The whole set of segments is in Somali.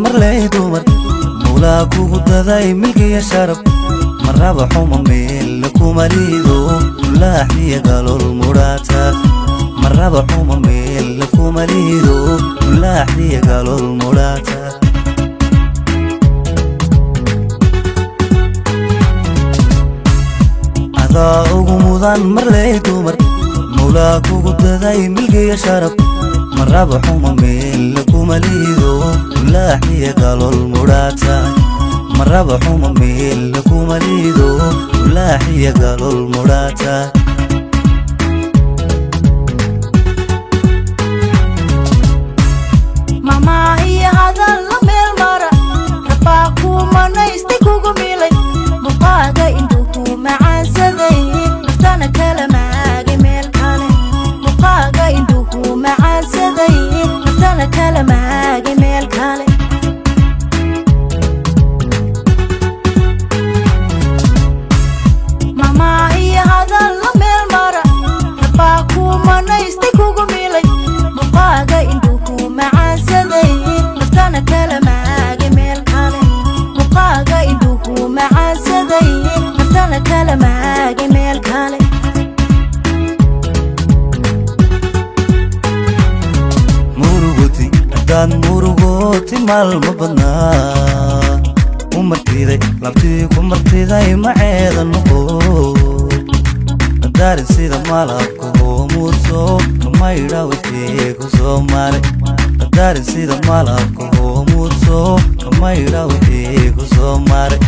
Marley dumar, Mawlaa kugu daday milkiya sharaf. Marraba xuma meel kuma liido, mulaaxiya galool mudhaata. Marraba xuma meel kuma liido, mulaaxiya galool mudhaata. Adaa ugu mudan marley dumar, Mawlaa kugu daday milkiya sharaf. Marraba xuma meel kuma liido, mulaaxiya galool mudhaata. Marraba xuma meel kuma liido, mulaaxiya galool mudhaata. Mamaahiyo hadal la meel mara, rabaa kuumanaystay kugu milay. Muuqaaga indhuhu macaansaday, naftana kala maagay meel kale. Muuqaaga indhuhu macaansaday, naftana kala maagay meel kale. Mamaahiyo hadal la meel mara, rabaa kuumanaystay kugu milay. Muuqaaga indhuhu macaansaday, naftana kala maagay meel kale. Muuqaaga indhuhu macaansaday, naftana kala maagay meel kale. Murugoti haddaad murugooti maalma badnaa, ku martiday labtii ku martiday maceeda noqo. Qadaarin sida malabka hoomuudso, kamaydha wixii ku soo maray. Qadaarin sida malabka hoomuudso, kamaydha wixii ku soo maray.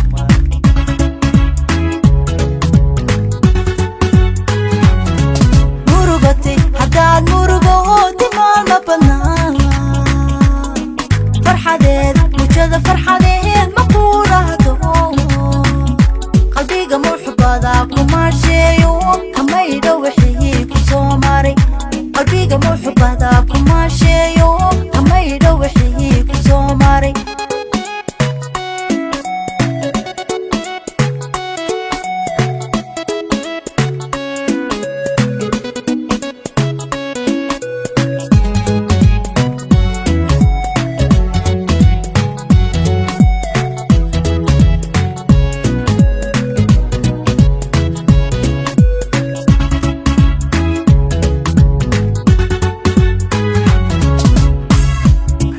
Murugati haddaad murugooti maalma badnaa, farxadeed mujada farxadeed ma kuudhahdo. Qalbiga muxubada kumaasheeyo, kamaydha wixii ku soo maray. Qalbiga muxubada kumaasheeyo, kamaydha wixii ku soo maray.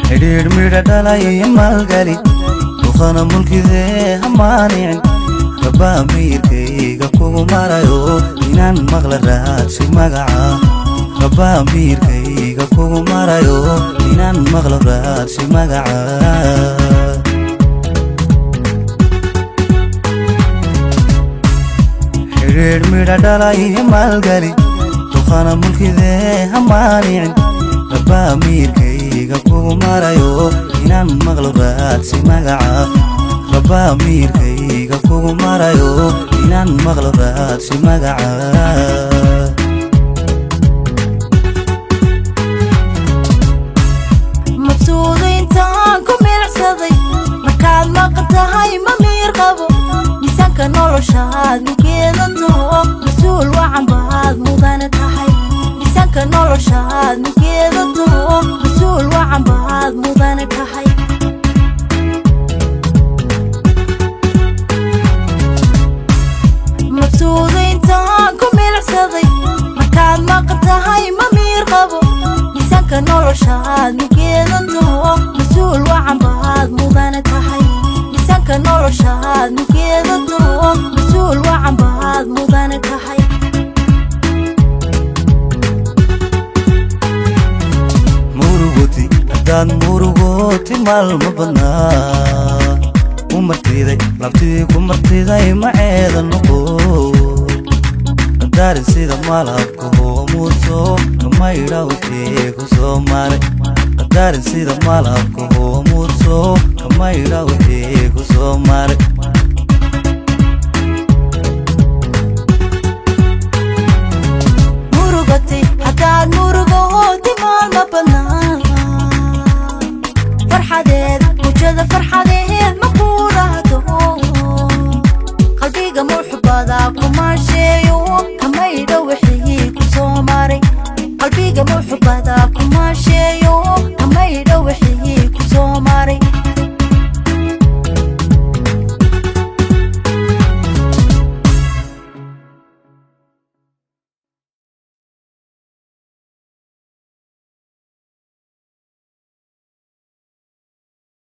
Xidhiidh midha dhalay iyo maalgali, duqana mulkidee hamaanicin. Rabbaa miirkayga kugu marayo, inaan maqla raadsi magaca. Rabbaa miirkayga kugu marayo, inaan maqlo raadsi magaca. Xidhiidh midha dhalay iyo maalgali, duqana mulkidee hamaanicin. Rabbaa miirkayga kugu marayo, inaan maqlo raadsi magaca. Rabbaa miirkayga kugu marayo, inaan maqlo raadsi magaca. Mabsuuda intaan ku milicsaday, markaad maqan tahay ma miir qabo. Miisaanka noloshaad mugeeda taho, mas-uul wacan baad mudana tahay. Miisaanka noloshaad mugeeda taho, mas-uul wacan baad mudana tahay. Mabsuuda intaan ku milicsaday, markaad maqan tahay ma miir qabo. Miisaanka noloshaad mugeeda taho, mas-uul wacan baad mudana tahay. Miisaanka noloshaad mugeeda taho, mas-uul wacan baad mudana tahay. Murugoti haddaad murugooti maalma badnaa, ku martiday labtii ku martiday maceeda noqo. Qadaarin sida malabka hoomuudso, kamaydha wixii ku soo maray. Qadaarin sida malabka hoomuudso, kamaydha wixii